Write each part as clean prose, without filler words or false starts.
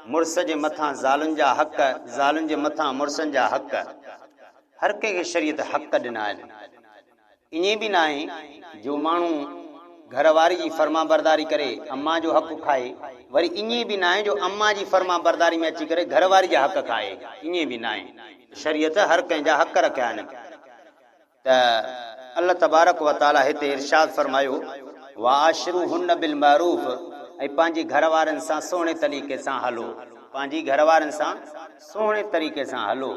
مڙس جي مٿان زالن جا حق، زالن جي مٿان مڙسن جا حق. هر ڪنهن کي شريعت حق ڏنا آهن. ائين به ناهي جو ماڻهو گهر واري جي فرمانبرداري ڪري امان جو حق کائي، وري ائين به ناهي جو امان جي فرمانبرداري ۾ اچي ڪري گهر واري جا حق کائي، ائين به ناهي. شريعت هر ڪنهن جا حق رکيا آهن. ته الله تبارڪ و تعالي هتي ارشاد فرمايو، وعاشروهن بالمعروف ۽ پنهنجي گهر وارن سان سهڻي طريقي سان هلو، پنهنجي گهر وارن سان سهڻي طريقي سان هلو.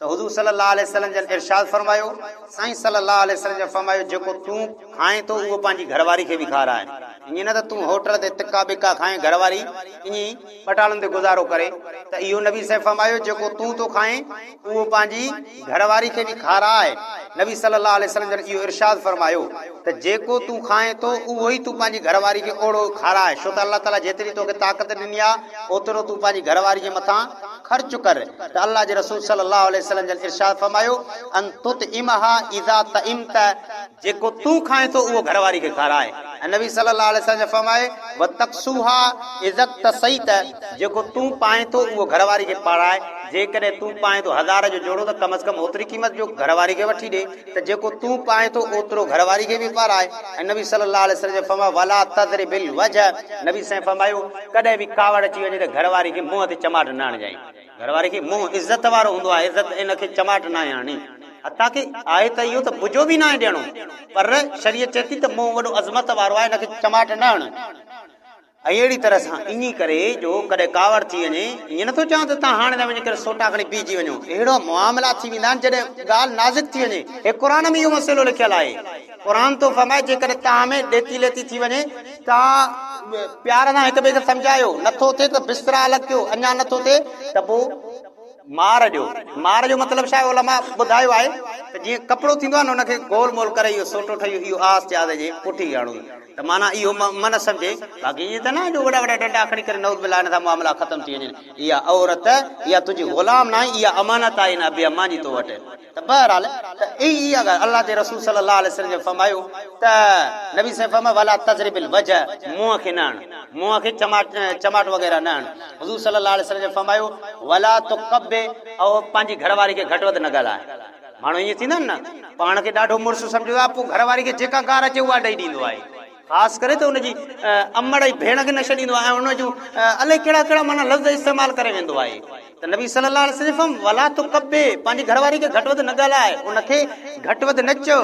ته حضور صلي الله عليه وسلم جن ارشاد فرمايو، سائين صلي الله عليه وسلم جن فرمايو، جيڪو تون کائين ٿو اهو پنهنجي گهر واري کي به کاراء، ائين نه ته تون هوٽل تي تڪا ٻڪا کائين گهر واري ائين ئي ٻٽالن تي گذارو ڪري، ته اهو نبي سائين فرمايو، جيڪو تون ٿو کائين اهو پنهنجي گهر واري کي به کاراء. نبي صلي الله عليه وسلم جن اهو ارشاد فرمايو ته جيڪو تون کائين ٿو اهو ئي تون پنهنجي گهر واري کي اوڙو کاراء، ڇو ته الله تعاليٰ جيتري توکي طاقت ڏني آهي اوترو تون پنهنجي گهر واري جي مٿان خرچ ڪر ته الله جي رسول صلي الله عليه وسلم جن ارشاد فرمايو، ان تطعمها اذا طعمت، جيڪو تون کائين ٿو اهو گهر واري کي کاراء ۽ نبي صلي الله عليه وسلم جن فرمايو، وتڪسوها اذا اڪتسيت، جيڪو تون پائين ٿو اهو گهر واري کي پاراء، جيڪڏهن تون پائين ٿو هزار جو جوڙو ته ڪم از ڪم اوتري قيمت جو گهر واري کي وٺي ڏي ته جيڪو تون پائين ٿو اوترو گهر واري کي به پاراء ۽ نبي صلي الله عليه وسلم جن فرمايو، ولا تضرب الوجه، نبي سائين فرمايو، ڪڏهن به ڪاوڙ اچي وڃي ته گهر واري کي منهن تي چماٽ نه هڻجانء. گهر واري کي منهن عزت وارو هوندو آهي، عزت ان کي چماٽ ناهي هڻڻي. حتيٰ ڪه آهي ته اهو ته بجو به ناهي ڏيڻو، پر شريعت چئي ٿي ته منهن وڏو عظمت وارو آهي، ان کي چماٽ نه هڻ. ۽ اهڙي طرح سان ائين ڪري جو ڪڏهن ڪاوڙ ٿي وڃي، ائين نٿو چوان ته توهان هاڻي نه وڃي ڪري سوٽا کڻي بيهجي وڃو، اهڙا معاملا ٿي ويندا آهن جڏهن ڳالهه نازڪ ٿي وڃي، هي قرآن ۾ اهو مسئلو لکيل آهي، قرآن ٿو فرمائي جيڪڏهن توهان ۾ ڏيتي ليتي ٿي وڃي توهان پيار سان هڪ ٻئي کي سمجهايو، نٿو ٿئي ته بسترا الڳ ڪيو، اڃا نٿو ٿئي ته پوء مار ڏيو، مار جو مطلب ڇا آهي علماء ٻڌايو آهي ته جيئن ڪپڙو ٿيندو آهي نه ان کي گول مول ڪري اهو سوٽو ٺهي اهو آهستي آهستي جي پٺي کي هڻو ته معنيٰ اهو من سمجهي باقي ائين ته نه جو وڏا وڏا ڏنڊا کڻي ڪري نعوذ بالله ان سان معاملا ختم ٿي وڃن اها عورت اها تنهنجي غلام ناهي اها امانت آهي ان ابي امان جي تو وٽ ته بهرحال ته اي اها ڳالهه الله جي رسول صلي الله عليه وسلم جن فرمايو ته نبي سائين فرمايو ولا تضرب الوجه منهن کي نه هڻ منهن کي چماٽ چماٽ وغيره نه هڻ حضور صلي الله عليه وسلم جن فرمايو ولا تقب او پنهنجي گهر واري کي گهٽ وڌ نه ڳالهاء ماڻهو ائين ٿيندا آهن نه پاڻ کي ڏاڍو مڙس سمجهندو آهي پوء گهر واري کي جيڪا گار اچي اها ڏئي ڏيندو آهي خاص ڪري ته ان جي امڙ ۽ ڀيڻ کي نه ڇڏيندو آهي ۽ ان جون الائي ڪهڙا ڪهڙا معنيٰ لفظ استعمال ڪري ويندو آهي ته نبي صلي الله عليه وسلم ولا تقبي پنهنجي گهر واري کي گهٽ وڌ نه ڳالهاء ان کي گهٽ وڌ نه چئو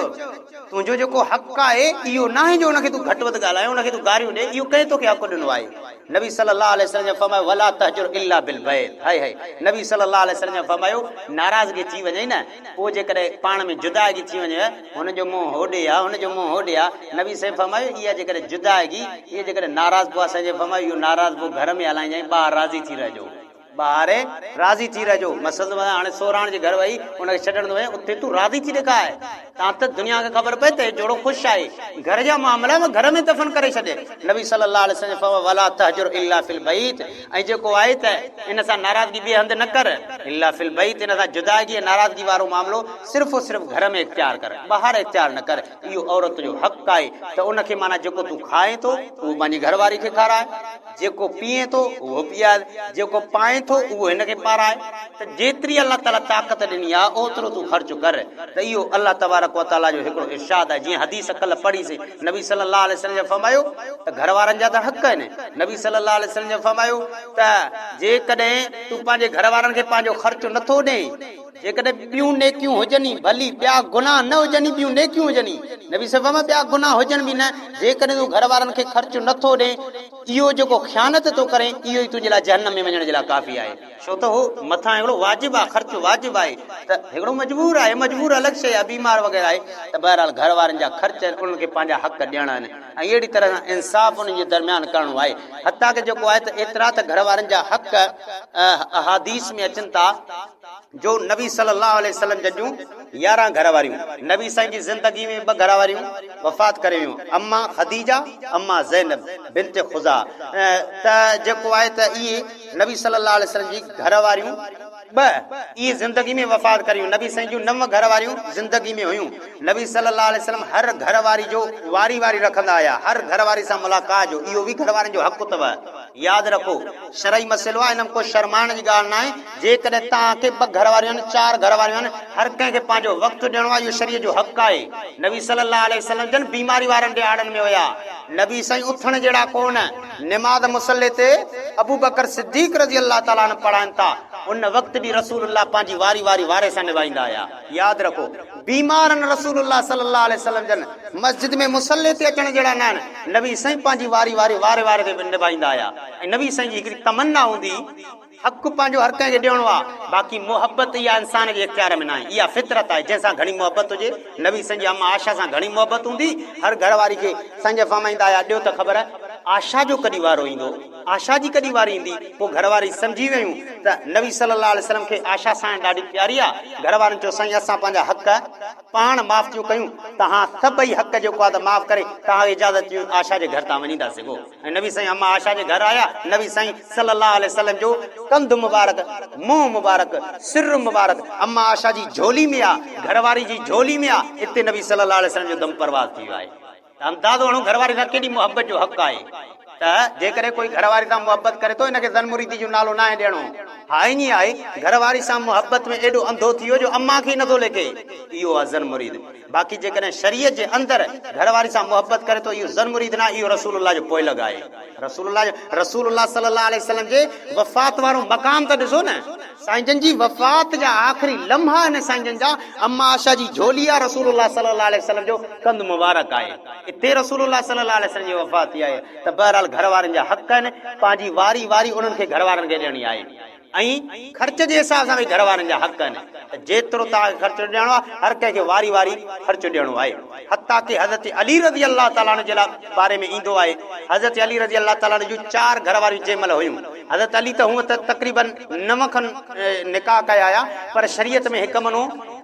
تنهنجو جيڪو حق آهي اهو ناهي جو ان کي تون گهٽ وڌ ڳالهائين ان کي تون گاريون ڏي اهو ڪنهن توکي حق ڏنو آهي نبي صلي الله عليه وسلم جن فرمايو ولا تهجر الا بالبيت هاي هاي نبي صلي الله عليه وسلم جن فرمايو ناراضگي ٿي وڃئي نه پوء جيڪڏهن پاڻ ۾ جدائگي ٿي وڃي هن جو منهن هوڏي آ هن جو منهن هوڏي آ نبي سائين فرمايو اها جيڪڏهن جدائگي اها جيڪڏهن ناراضپو آ سائين جن فرمايو اهو ناراضپو گهر ۾ هلائجانء ٻاهر راضي ٿي رهجو ٻاهر راضي ٿي رهجو مسئلو ته هاڻي سوراڻ جي گهر وئي ان کي ڇڏڻ ٿو وڃي اتي تون راضي ٿي ڏيکاء تان ته دنيا کي خبر پئي ته هي جوڙو خوش آهي گهر جا معاملا به گهر ۾ دفن ڪري ڇڏ نبي صلي الله عليه وسلم فرمايو ولا تهجر الا في البيت ۽ جيڪو آهي ته ان سان ناراضگي ٻئي هنڌ نه ڪر الا في البيت ان سان جدائگي ۽ ناراضگي وارو معاملو صرف و صرف گهر ۾ اختيار ڪر ٻاهر اختيار نه ڪر اهو عورت جو حق آهي ته ان کي معنيٰ جيڪو تون کائين ٿو اهو پنهنجي گهر واري کي کاراء جيڪو پيئين ٿو اهو پيار، جيڪو پائين ٿو اهو هن کي پاراء ته جيتري الله تعاليٰ طاقت ڏني آهي اوترو تون خرچ ڪر ته اهو الله تبارڪ و تعاليٰ جو هڪڙو ارشاد آهي جيئن حديث ڪلهه پڙهي سين نبي صلي الله عليه وسلم جن فرمايو ته گهر وارن جا ته حق آهن نبي صلي الله عليه وسلم جن فرمايو ته جيڪڏهن تون پنهنجي گهر وارن کي پنهنجو خرچ نٿو ڏئين جيڪڏهن ٻيون نيڪيون هجني ڀلي ٻيا گناهه نه هجني ٻيون نيڪيون هجني نبي صلي الله ٻيا گناهه هجن به نه جيڪڏهن تون گهر وارن کي خرچ نٿو ڏئين اهو جيڪو خيانت ٿو ڪرين اهو ئي تنهنجي لاء جهنم ۾ وڃڻ جي لاء ڪافي آهي ڇو ته هو مٿان هڪڙو واجب آهي خرچ واجب آهي ته هڪڙو مجبور آهي مجبور الڳ شيء آهي بيمار وغيره آهي ته بهرحال گهر وارن جا خرچ آهن انهن کي پنهنجا حق ڏيڻا آهن ۽ اهڙي طرح سان انصاف انهن جي درميان ڪرڻو آهي حتيٰ ڪه جيڪو آهي ته ايترا ته گهر وارن جا حق احاديث ۾ اچن ٿا جو نبي صلي الله عليه وسلم جن جون 11 گهر واريون نبي سائين جي زندگي ۾ ٻه گهر واريون وفات ڪري ويون اما خديجه اما زينب بنت خزاعه ته جيڪو آهي ته اهي نبي صلي الله عليه وسلم جي گهر واريون. ٻه، اهي زندگي ۾ وفات ڪري ويون. نبي سائين جون نو گهر واريون زندگي ۾ هيون. نبي صلي الله عليه وسلم هر گهر واري جو واري واري رکندا آيا. هر گهر واري سان ملاقات جو اهو به گهر وارن جو حق اٿو. ياد رکو شرعي مسئلو آهي ان ۾ ڪو شرمائڻ جي ڳالهه ناهي. جيڪڏهن توهان کي ٻه گهر واريون آهن، چار گهر واريون آهن، هر ڪنهن کي پنهنجو وقت ڏيڻو آهي، اهو شريعت جو حق آهي. نبي صلي الله عليه وسلم جن بيماري وارن ڏهاڙن ۾ هيا. نبي سائين اٿڻ جهڙا ڪونه. نماز مصلي تي ابوبڪر صديق رضي الله تعالٰي عنه پڙهائن ٿا، ان وقت به رسول الله پنهنجي واري واري واري سان نڀائيندا آيا. ياد رکو بيمارن رسول الله صلي الله عليه وسلم جن مسجد ۾ مصلي تي اچڻ جهڙا نه آهن، نبي سائين پنهنجي واري واري واري واري تي نڀائيندا آيا ۽ نبي سائين جي هڪڙي تمنا هوندي حق پنهنجو هر ڪنهن کي ڏيڻو آهي، باقي محبت اها انسان جي اختيار ۾ ناهي، اها فطرت آهي، جنهن سان گهڻي محبت هجي، نبي سائين جي اما عائشه سان گهڻي محبت هوندي، هر گهر واري کي سائين جن فرمائيندا هيا ڏيو ته خبر عائشه جو ڪڏهن وارو ايندو، عائشه جي ڪڏهن واري ايندي، پوء گهر واري سمجهي ويون ته نبي صلي الله عليه وسلم کي عائشه سائڻ ڏاڍي پياري آهي، گهر وارن چيو سائين اسان پنهنجا حق پاڻ معاف ٿيون ڪيون، توهان سڀئي حق جيڪو آهي ته معاف ڪري توهان کي اجازت ڏيون عائشه جي گهر توهان وڃي ٿا سگهو. ۽ نبي سائين اما عائشه جي گهر آيا، نبي سائين صلي الله عليه وسلم جو ڪنڌ مبارڪ، منهن مبارڪ، سر مبارڪ اما عائشه جي جهولي ۾ آ، گهر واري جي جهولي ۾ آ، اتي نبي صلي الله عليه وسلم جو دم پرواز ٿي ويو آهي ته اندازو هڻو گهر واري سان ڪيڏي محبت جو حق آهي ته جيڪڏهن ڪوئي گهر واري سان محبت ڪري ٿو ان کي زن مريدي جو نالو ناهي ڏيڻو. ها ائين ئي آهي گهر واري سان محبت ۾ ايڏو انڌو ٿي ويو جو اما کي ئي نٿو ليکي اهو آ زن مريد. باقي جيڪڏهن شريعت جي اندر گهر واري سان محبت ڪري ٿو اهو زن مريد ناهي اهو رسول الله جو پوئلڳ آهي. رسول الله جو رسول الله صلي الله عليه وسلم جي وفات وارو مقام ته ڏسو نه سائين جن جي وفات جا آخري لمحا آهن سائين جن جا اما عائشه جي جهولي آهي رسول الله صلي الله عليه وسلم جو ڪنڌ مبارڪ آهي اتي رسول الله صلي الله عليه وسلم جي وفات ٿي آهي ته بهرحال گهر وارن جا حق آهن پنهنجي واري واري انهن کي گهر وارن کي ڏيڻي آهي. ۽ خرچ جي حساب سان به گهر وارن جا حق آهن ته جيترو توهان کي خرچ ڏيڻو آهي هر ڪنهن کي واري واري خرچ ڏيڻو آهي حتيٰ ڪه حضرت علي رضي الله تعالٰي عنه جي لاء باري ۾ ايندو آهي حضرت علي رضي الله تعالٰي عنه جون چار گهر واريون جنهن مهل هيون حضرت علي ته هونء ته تقريباً نو کن نڪاح ڪيا هيا پر شريعت ۾ هڪ منو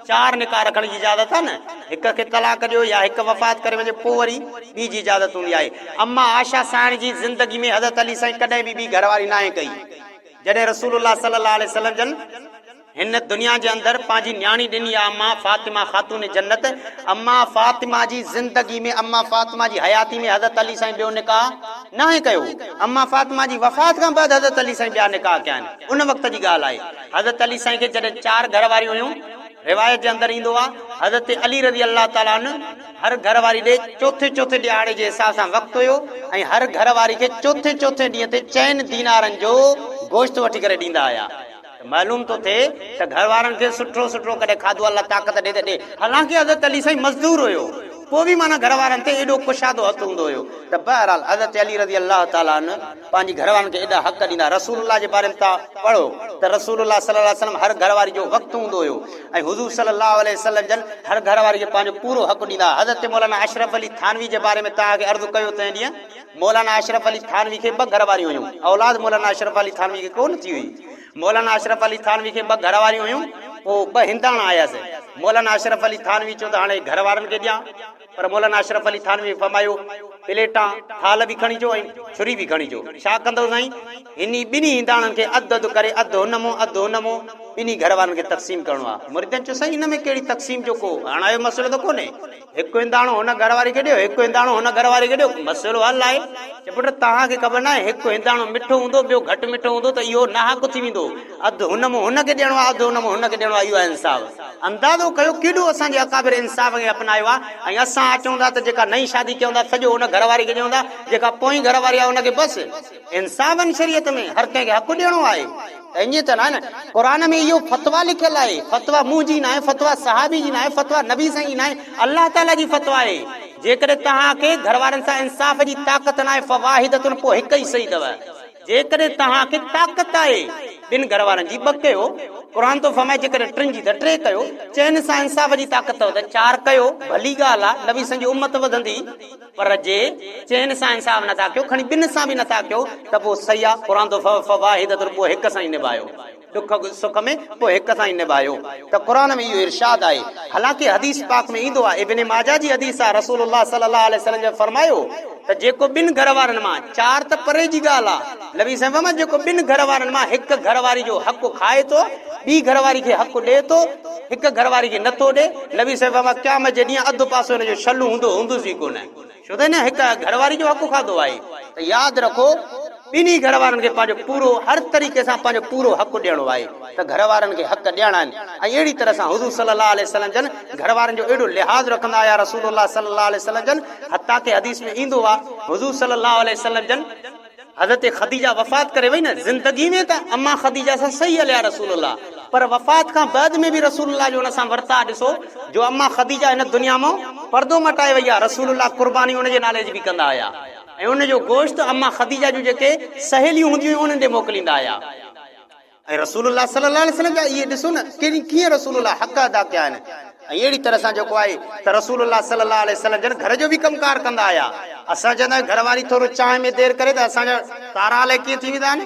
چار نڪاح رکڻ جي اجازت آهي نه هڪ کي طلاق ڏيو يا هڪ وفات ڪري وڃي پوء وري ٻي جي اجازت هوندي آهي اما عائشه سائڻ جي زندگي ۾ حضرت علي سائين ڪڏهن به ٻي گهر واري ناهي ڪئي. جڏهن رسول الله صلي الله عليه وسلم جن هن دنيا جي اندر پنهنجي نياڻي ڏني آ اما فاطمه خاتون جنت، اما فاطمه جي زندگي ۾ اما فاطمه جي حياتي ۾ حضرت علي سائين ٻيو نڪاح ناهي ڪيو. اما فاطمه جي وفات کان بعد حضرت علي سائين ٻيا نڪاح ڪيا آهن. ان وقت جي ڳالهه آهي. حضرت علي سائين کي جڏهن چار گهر واريون هيون، روايت جي اندر ايندو آ حضرت علي رضي الله تعالٰي عنه هر گهر واري ڏي چوٿين چوٿين ڏهاڙي جي حساب سان وقت هيو ۽ هر گهر واري کي چوٿين چوٿين ڏينهن تي چئن دينارن جو گوشت وٺي ڪري ڏيندا هيا ته معلوم ٿو ٿئي ته گهر وارن کي سٺو سٺو ڪڏهن کاڌو الله طاقت ڏي ته ڏي حالانڪه حضرت علي سائين مزدور هيو پوء به معنيٰ گهر وارن تي ايڏو ڪشادو هٿ هوندو هيو ته بهرحال حضرت علي رضي الله تعالٰي عنه پنهنجي گهر وارن کي ايڏا حق ڏيندا. رسول الله جي باري ۾ توهان پڙهو ته رسول الله صلي الله عليه وسلم هر گهر واري جو وقت هوندو هيو ۽ حضور صلي الله عليه وسلم جن هر گهر واري کي پنهنجو پورو حق ڏيندا هئا. حضرت مولانا اشرف علي ٿانوي جي باري ۾ توهان کي عرض ڪيو تنهن ڏينهن مولانا اشرف علي ٿانوي کي ٻه گهر واريون هيون. اولاد مولانا اشرف علي ٿانوي کي ڪو نه ٿي هئي. مولانا اشرف علي ٿانوي کي ٻه گهر واريون هيون. پوء ٻه هنداڻا آيس. مولانا اشرف علي ٿانوي چيو ته هاڻي گهر وارن کي ڏيان. پر مولانا اشرف علي ٿانوي فرمايو، پليٽان، ٿالهه به کڻي اچو ۽ ڇري به کڻي اچو. ڇا ڪندؤ سائين؟ هني ٻنهي هنداڻن کي اڌ اڌ ڪري، اڌ هن مون، اڌ هن مون، ٻنهي گهر وارن کي تقسيم ڪرڻو آهي. مريدن چيو، سائين ان ۾ ڪهڙي تقسيم جو ڪو هاڻايو مسئلو ته ڪونهي. هڪ هنداڻو هن گهر واري کي ڏيو، هڪ هنداڻو هن گهر واري کي ڏيو، مسئلو حل آهي. چي پٽ توهان کي خبر ناهي، هڪ هنداڻو مٺو هوندو، ٻيو گهٽ مٺو هوندو ته اهو ناحق ٿي ويندو. اڌ هن مون هن کي ڏيڻو آهي، اڌ هن مون هن کي ڏيڻو آهي، اهو آهي انصاف. اندازو ڪيو ڪيڏو اسان جي اڪابر انصاف کي اپنايو آهي ۽ اسان اچون ٿا ته جيڪا نئين شادي ڪيون ٿا سڄو ان گهر واري کي ڏيون ٿا، جيڪا پوئين گهر واري آهي ان کي بس. انصاف آهن شريعت ۾ هر ڪنهن کي حق ڏيڻو آهي ته ائين ته ناهي نه. قرآن ۾ اهو فتويٰ لکيل آهي، فتويٰ منهنجي ناهي، فتويٰ صحابي جي ناهي، فتويٰ نبي سائين جي ناهي، الله تعاليٰ جي فتويٰ آهي. جيڪڏهن توهان کي گهر وارن سان انصاف جي طاقت ناهي فواحدة پوء هڪ ئي صحيح اٿو. جيڪڏهن توهان کي طاقت آهي ٻن گهر وارن جي ٻه ڪيو، قرآن ٿو فرمائي جيڪڏهن ٽن جي ته ٽي ڪيو، چئن سان انصاف جي طاقت اٿو ته چار ڪيو، ڀلي ڳالهه آهي نبي سائين جي امت وڌندي، پر جي چئن سان انصاف نٿا ڪيو کڻي ٻن سان به نٿا ڪيو ته پوء صحيح آهي قرآن ٿو فواحدة پوء هڪ سان ئي نڀايو. ڏک سک ۾ پوء هڪ سان ئي نڀايو ته قرآن ۾ اهو ارشاد آهي حالانڪه حديث پاڪ ۾ ايندو آهي ابن ماجه جي حديث آهي رسول الله صلي الله عليه وسلم جن فرمايو. ته جيڪو ٻن گهر وارن مان، چار ته پري جي ڳالهه آ، نبي سائين فرمايو جيڪو ٻن گهر وارن مان هڪ گهر واري جو حق کائي ٿو، ٻي گهر واري کي حق ڏئي ٿو، هڪ گهر واري کي نٿو ڏئي، نبي سائين فرمايو قيامت جي ڏينهن اڌ پاسو هن جو شلو هوندو، هوندس ئي ڪونه. ڇو ته هن هڪ گهر واري جو حق کاڌو آهي. ته ياد رکو ٻنهي گهر وارن کي پنهنجو پورو هر طريقي سان پنهنجو پورو حق ڏيڻو آهي ته گهر وارن کي حق ڏيڻا آهن ۽ اهڙي طرح سان حضور صلي الله عليه وسلم جن گهر وارن جو اهڙو لحاظ رکندا هيا رسول الله صلي الله عليه وسلم جن حتيٰ ڪه حديث ۾ ايندو آهي حضور صلي الله عليه وسلم جن حضرت خديجه وفات ڪري وئي نه زندگي ۾ ته اما خديجه سان صحيح هليا رسول الله پر وفات کان بعد ۾ به رسول الله جو ان سان ورتاء ڏسو جو اما خديجه هن دنيا مان پردو مٽائي وئي آهي رسول الله قرباني ان جي نالي جي به ڪندا هيا ۽ ان جو گوشت اما خديجه جون جيڪي سهيليون هونديون هيون انهن ڏي موڪليندا هيا ۽ رسول الله صلي الله عليه وسلم جا اهي ڏسو نه ڪهڙي ڪيئن رسول الله حق ادا ڪيا آهن ۽ اهڙي طرح سان جيڪو آهي ته رسول الله صلي الله عليه وسلم جن گهر جو به ڪم ڪار ڪندا آيا. اسان چوندا آهيون گهر واري ٿورو چانهه ۾ دير ڪري ته اسان جا تارا الائي ڪيئن ٿي ويندا آهن.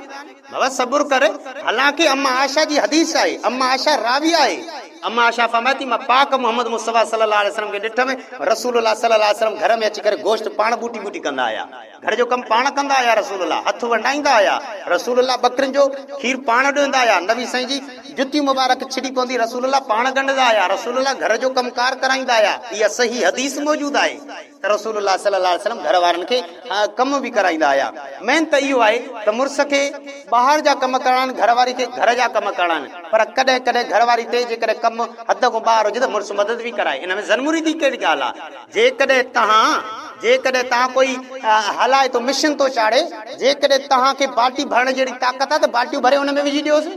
بابا صبر ڪر. حالانڪه اما عائشه جي حديث آهي، اما عائشه راوي آهي. اما عائشه فرمائي ٿي مان پاڪ محمد مصطفيٰ صلي الله عليه وسلم کي ڏٺم رسول الله صلي الله عليه وسلم گهر ۾ اچي ڪري گوشت پاڻ ٻوٽي ٻوٽي ڪندا آيا. گهر جو ڪم پاڻ ڪندا هيا رسول الله هٿ ونڊائيندا هيا رسول الله ٻڪرين جو کير پاڻ ڏهندا هيا نبي سائين جي جتي مبارڪ ڇڙي پوندي رسول الله پاڻ ڳنڍندا هيا رسول الله گهر جو ڪم ڪار ڪرائيندا هيا اها صحيح حديث موجود آهي ته رسول الله صلي الله عليه وسلم گهر وارن کي ڪم به ڪرائيندا هيا مين ته اهو آهي ته مڙس کي ٻاهر جا ڪم ڪرڻا آهن گهر واري کي گهر جا ڪم ڪرڻا آهن پر ڪڏهن ڪڏهن گهر واري تي جيڪڏهن ڪم حد کان ٻاهر هجي ته مڙس مدد به ڪرائي ان ۾ زنمريدي ڪهڙي ڳالهه آهي جيڪڏهن توهان جيڪڏهن توهان ڪوئي هلائي ٿو مشن ٿو چاڙهي جيڪڏهن توهان کي بالٽي ڀرڻ جهڙي طاقت آهي ته بالٽيون ڀري ان ۾ وجهي ڏيوس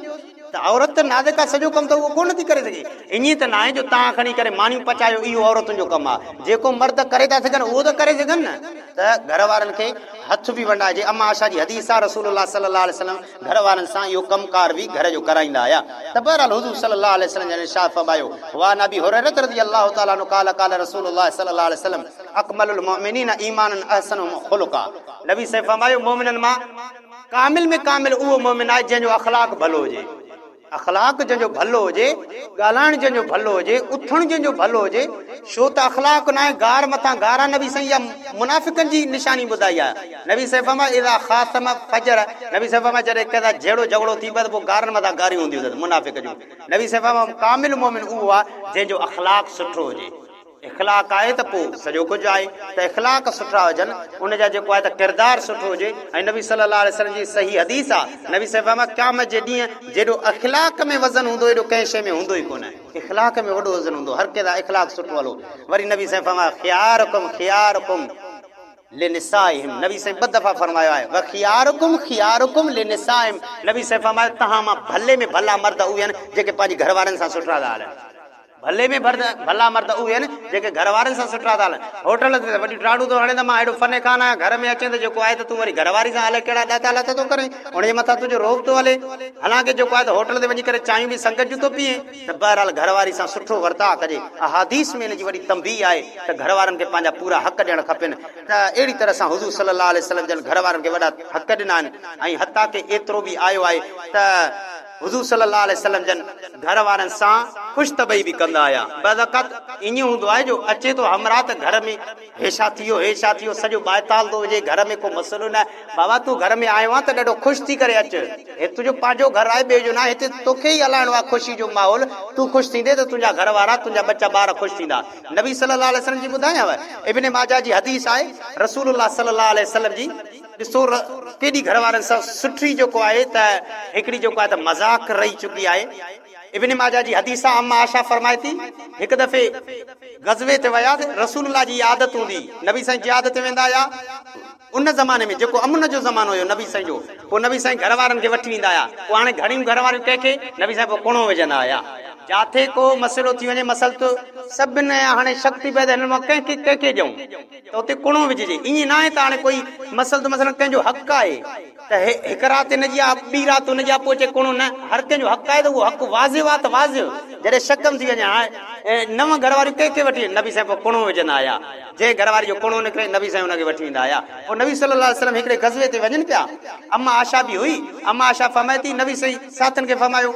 ته عورت ته نازڪ آهي سڄو ڪم ته اهو ڪونه ٿي ڪري سگهي ائين ته ناهي جو توهان کڻي ڪري مانيون پچايو اهو عورتن جو ڪم آهي جيڪو مرد ڪري ٿا سگهن اهو ته ڪري سگهن نه ته گهر وارن کي هٿ به ونڊائجي اما عائشه جي حديث آهي رسول الله صلي الله عليه وسلم گهر وارن سان اهو ڪم ڪار به گهر جو ڪرائيندا آيا ته بهرحال حضور صلي الله عليه وسلم جن ارشاد فرمايو، وعن ابي هريرة رضي الله تعالٰي عنه قال قال رسول الله صلي الله عليه وسلم اڪمل المؤمنين ايمانا احسنهم خلقا نبي سائين فرمايو مؤمنن مان ڪامل ۾ ڪامل اهو مؤمن آهي جنهن جو اخلاق ڀلو هجي. اخلاق جنهن جو ڀلو هجي، ڳالهائڻ جنهن جو ڀلو هجي، اٿڻ جنهن جو ڀلو هجي، شو ته اخلاق ناهي، گار مٿان گار آهي، نبي سائين اها منافقن جي نشاني ٻڌائي آهي، نبي سائين فرمايو اذا خاصم فجر، نبي سائين فرمايو جڏهن ڪنهن سان جهيڙو جهڳڙو ٿي پئي ته پوء گارن مٿان گاريون هونديون اٿس منافق جون، نبي سائين فرمايو ڪامل مؤمن اهو آهي جنهن جو اخلاق سٺو هجي. اخلاق آهي ته پوء سڄو ڪجهه آهي ته اخلاق سٺا هجن ان جا جيڪو آهي ته ڪردار سٺو هجي ۽ نبي صلي الله عليه وسلم جي صحيح حديث آهي نبي صلي فرمايو قيامت جي ڏينهن جيڏو اخلاق ۾ وزن هوندو ايڏو ڪنهن شيء ۾ هوندو ئي ڪونه اخلاق ۾ وڏو وزن هوندو هر ڪنهن سان اخلاق سٺو هلو وري نبي صلي فرمايو خيارڪم خيارڪم لنسائهم نبي سائين ٻه دفعا فرمايو آهي وخيارڪم خيارڪم لنسائهم نبي سائين فرمايو تهان مان ڀلي ۾ ڀلا مرد اهي آهن جيڪي پنهنجي گهر وارن سان سٺا ٿا هلن ڀلي ۾ ڀلا مرد اهي آهن جيڪي گهر وارن سان سٺا ٿا هلن. هوٽل تي ته وڏيون ٽاڙون ٿو هڻين ته مان اهڙو فني خان آهيان، گهر ۾ اچين ته جيڪو آهي ته تون وري گهر واري سان الائي ڪهڙا ڏاتا لاتا ٿو ڪرين، ان جي مٿان تنهنجو رعب ٿو هلي. حالانڪه جيڪو آهي ته هوٽل تي وڃي ڪري چانهيون به سنگت جون ٿو پيئين ته بهرحال گهر واري سان سٺو ورتاء ڪجي. احاديث ۾ ان جي وڏي تنبيهه آهي ته گهر وارن کي پنهنجا پورا حق ڏيڻ کپن ته اهڙي طرح سان حضور صلي الله عليه وسلم جن گهر وارن کي وڏا حق ڏنا آهن ۽ حتيٰ ڪه ايترو به آيو آهي ته حضور صلي الله عليه وسلم جن گهر وارن سان خوش طبعي به ڪندا هيا. بعض اوقات ائين هوندو آهي جو اچي ٿو همراهه ته گهر ۾ هي ڇا ٿي ويو هي ڇا ٿي ويو سڄو ٻائتال ٿو هجي گهر ۾ ڪو مسئلو نه آهي. بابا تون گهر ۾ آيو آهين ته ڏاڍو خوش ٿي ڪري اچ. هي تنهنجو پنهنجو گهر آهي ٻئي جو ناهي هتي توکي ئي هلائڻو آهي خوشي جو ماحول تون خوش ٿيندين ته تنهنجا گهر وارا تنهنجا ٻچا ٻار خوش ٿيندا. نبي صلي الله عليه وسلم جي ٻڌايانو ابن ماجه جي حديث آهي رسول الله صلي الله عليه وسلم جي ڏسو ڪيڏي گهر وارن سان سٺي جيڪو آهي ته هڪڙي جيڪو آهي ته مذاق رهي چڪي آهي. ابن ماجه جي حديث آهي اما عائشه فرمائي ٿي هڪ دفعي غزوي تي ويا ته رسول الله جي عادت هوندي نبي سائين جهاد تي ويندا هيا ان زماني ۾ جيڪو امن جو زمانو هيو نبي سائين جو پوء نبي سائين گهر وارن کي وٺي ويندا هيا پوء هاڻي گهڻيون گهر واريون ڪنهن کي نبي سائين پوء ڪڻو وجهندا هيا جاٿي ڪو مسئلو ٿي وڃي مسئلو سڀن هاڻي شڪ ٿي پئي ته هنن مان ڪنهن کي ڪنهن کي ڏيون ته اتي ڪڻو وجهجي. ائين ناهي ته هاڻي ڪوئي مسئلو ته مثلاً ڪنهن جو حق آهي ته هڪ رات هن جي آ ٻي رات هن جي آ پوء چئي ڪڻو نه هر ڪنهن جو حق آهي ته اهو حق واضح آ ته واضح جڏهن شڪ ۾ ٿي وڃي هاڻي نو گهر واريون ڪنهن کي وٺي نبي سائين پوء ڪڻو وجهندا آيا جنهن گهر واري جو ڪڻو نڪري نبي سائين ان کي وٺي ويندا آيا پوء نبي صلي الله عليه وسلم هڪڙي غزوي تي وڃن پيا اما عائشه به هئي اما عائشه فرمائي ٿي نبي سائين ساٿين کي فرمايو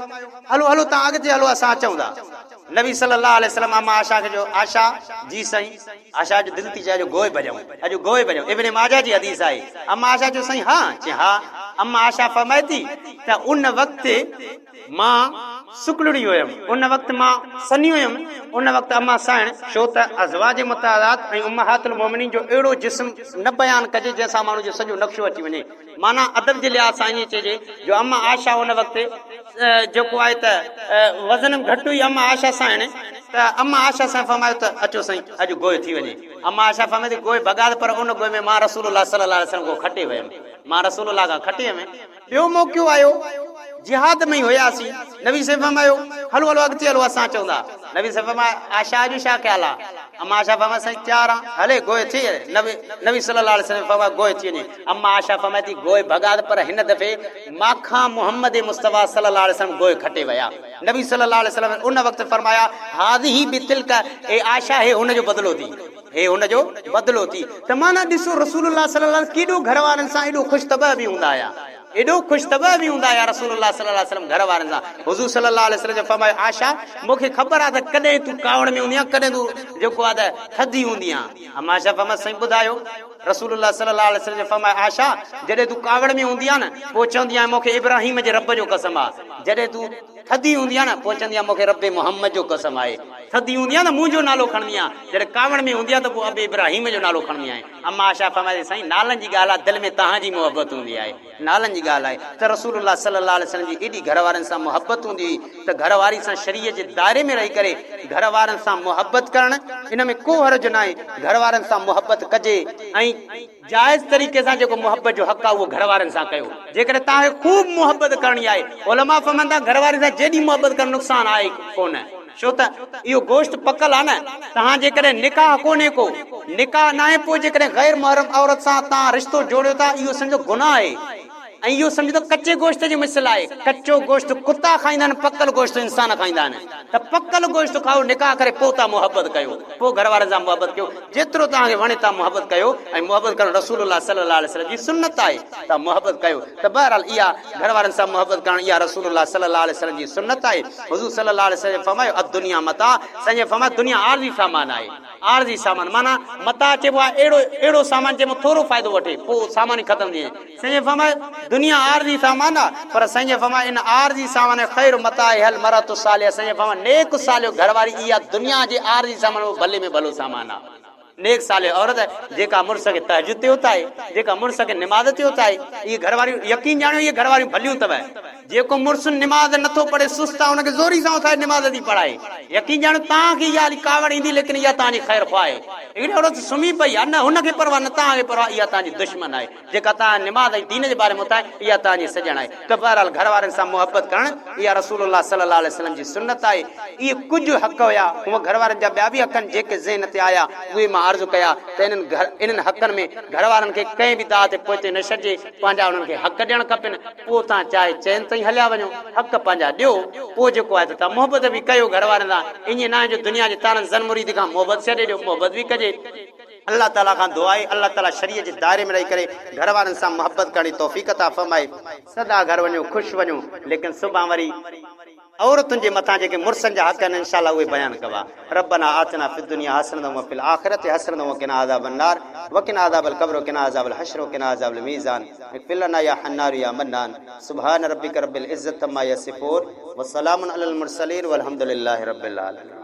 هلو هلو تان اڳتي هلو اسان اچون ٿا. نبي صلي الله عليه وسلم اما عائشه کي چيو، عائشه! جي سائين. عائشه جو دل ٿي چاهي جو گوء ڀڄئون، اڄ گوء ڀڄئون. ابن ماجه جي حديث آهي. اما عائشه چيو، سائين ها؟ چيائين، ها. اما عائشه فرمائي ٿي ته ان وقت مان سڪلڙي هيم، ان وقت مان سنهي هيم، ان وقت اما سائڻ، ڇو ته ازواج مطهرات ۽ امهات المومنين جو اهڙو جسم نه بيان ڪجي جنهن سان ماڻهو جو سڄو نقشو اچي وڃي. معنيٰ ادب جي لحاظ سان ائين چئجي جو اما عائشه ان وقت جيڪو آهي ته وزن به گهٽ هئي اما عائشه سائڻ ته اما عائشه سائين فرمايو ته اچو سائين اڄ گوء ٿي وڃي. اما عائشه فرمائي ٿي گوء ڀڳا ته پر ان گوء ۾ مان رسول الله صلي الله عليه وسلم کان کٽي ويم. مان رسول الله کان کٽي ويم. ٻيو موقعو آيو جهاد ۾ ئي هياسين نبي سائين فرمايو هلو هلو اڳتي هلو اسان اچون ٿا. نبي سائين فرمايو عائشه جو ڇا خيال آ؟ اما عائشه فرمايو سائين تيار آن هلي گوء ٿي نبي نبي صلي الله عليه وسلم فرمايو گوء ٿي وڃي. اما عائشه فرمائي ٿي، گوء ڀڳا ته پر هن دفعي مان کان محمد مصطفيٰ صلي الله عليه وسلم گوء کٽي ويا. نبي صلي الله عليه وسلم ان وقت فرمايا، هذه بتلک، اي عائشه هي هن جو بدلو ٿي، هي هن جو بدلو ٿي. ته معنيٰ ڏسو رسول الله صلي الله عليه وسلم ڪيڏو گهر وارن سان ايڏو خوش طبع به هوندا هيا، ايڏو خوش طبع به هوندا هيا رسول الله صلي الله عليه وسلم گهر وارن سان. حضور صلي الله عليه وسلم فرمايو، عائشه مون کي خبر آهي ته ڪڏهن تون ڪاوڙ ۾ هوندي آهين ڪڏهن تون جيڪو آهي ته ٿڌي هوندي آهين. اما عائشه فرمايو، سائين ٻڌايو. رسول الله صلي الله عليه وسلم فرمايو، عائشه! جڏهن تون ڪاوڙ ۾ هوندي آهين نه، پوء چوندي آهين مون کي ابراهيم جي رب جو قسم آهي. جڏهن تون ٿڌي هوندي آهين نه، پوء چوندي آهين مون کي رب محمد جو قسم آهي. ٿڌي هوندي آهين ته منهنجو نالو کڻندي آهين، جڏهن ڪاوڙ ۾ هوندي آهين ته پوء اب ابراهيم جو نالو کڻندي آهين. اما عائشه فرمائي ٿي، سائين نالن جي ڳالهه آهي، دل ۾ توهان جي محبت هوندي آهي. نالن جي ڳالهه آهي ته رسول الله صلي الله عليه وسلم جي ايڏي گهر وارن سان محبت هوندي هئي ته گهر واري سان شريعت جي دائري ۾ رهي ڪري گهر وارن سان محبت ڪرڻ ان ۾ ڪو حرج ناهي گهر وارن سان محبت ڪجي ۽ جائز طريقي سان جيڪو محبت جو حق آهي اهو گهر وارن سان ڪيو جيڪڏهن توهان کي خوب محبت ڪرڻي آهي علماء فرمائن ٿا گهر واري سان جيڏي محبت ڪرڻ نقصان آهي ڪونه. ڇو ته اهو گوشت پڪل آهي نه، توهان جيڪڏهن نڪاح ڪونهي ڪو، نڪاح ناهي پوء جيڪڏهن غير محرم عورت سان توهان رشتو جوڙيو ٿا اهو سمجهو گناهه آهي ۽ اهو سمجهو ته ڪچي گوشت جي مثل آهي، ڪچو گوشت ڪتا کائيندا آهن پڪل گوشت انسان کائيندا آهن ته پڪل گوشت کائو نڪاح ڪري پوء توهان محبت ڪيو پوء گهر وارن سان محبت ڪيو جيترو توهان کي وڻي توهان محبت ڪيو ۽ محبت ڪرڻ رسول الله صلي الله عليه وسلم جي سنت آهي توهان محبت ڪيو ته بهرحال اها گهر وارن سان محبت ڪرڻ اها رسول الله صلي الله عليه وسلم جي سنت آهي. حضور صلي الله عليه وسلم فرمايو، الدنيا متاع، سائين فرمايو دنيا عارضي سامان آهي، عارضي سامان معنيٰ متاع چئبو آهي اهڙو اهڙو سامان جنهن مان ٿورو فائدو وٺي پوء اهو سامان ئي ختم ٿي وڃي. سائين فرمايو دنيا عارضي سامان آهي پر سائين فرمايو ان عارضي سامان ۾ خير متاعها المرأة الصالحة سائين فرمايو نيڪ صالح گهر واري اها دنيا جي عارضي سامان ۾ ڀلي ۾ ڀلو سامان آهي. نيڪ صالح عورت جيڪا مڙس کي تهجد تي اٿائي، جيڪا مڙس کي نماز تي اٿائي، اهي گهر واريون يقين ڄاڻيو اهي گهر واريون ڀليون اٿو. جيڪو مڙس نماز نه ٿو پڙهي سست آهي ان کي زوري سان اٿائي نماز ٿي پڙهائي. يقين ڄاڻيو توهان کي اها هلي ڪاوڙ ايندي ليڪن اها توهان جي خير خواهه آهي. هڪڙي عورت سمهي پئي آهي نه هن کي پرواهه نه توهان کي پرواهه اها توهان جي دشمن آهي. جيڪا توهان نماز ۽ دين جي باري ۾ اٿائي اها توهان جي سڄڻ آهي ته بهرحال گهر وارن سان محبت ڪرڻ اها رسول الله صلي الله عليه وسلم جي سنت آهي. اهي ڪجهه حق هيا، هونء گهر وارن جا ٻيا به حق آهن جيڪي ذهن تي آيا اهي مان عرض ڪيا ته انهن انهن حقن ۾ گهر وارن کي ڪنهن به داء تي پوئتي نه ڇڏجي پنهنجا انهن کي حق ڏيڻ کپن پوء توهان چاهي چين تائين هليا وڃو حق پنهنجا ڏيو پوء جيڪو آهي ته توهان محبت به ڪيو گهر وارن سان ائين ناهي جو دنيا جي تارن زن مريد کان محبت ڇڏي ڏيو محبت به ڪجي. الله تعالي کان دعا آهي الله تعالي شريعت جي دائري ۾ رهي ڪري گهر وارن سان محبت ڪرڻ جي توفيق عطا فرمائي. سدا گهر وڃو خوش وڃو ليڪن سڀان وري عورتن جي مٿان جيڪي مڙسن جا حق آهن انشاء الله اهي بيان ڪبا ربنا آتنا في الدنيا حسنة وفي الاخرة حسنة وقنا عذاب النار وقنا عذاب القبر وقنا عذاب الحشر وقنا عذاب الميزان اغفر لنا يا حنان يا منان سبحان ربك رب العزة عما يصفون وسلام علي المرسلين والحمد لله رب العالمين.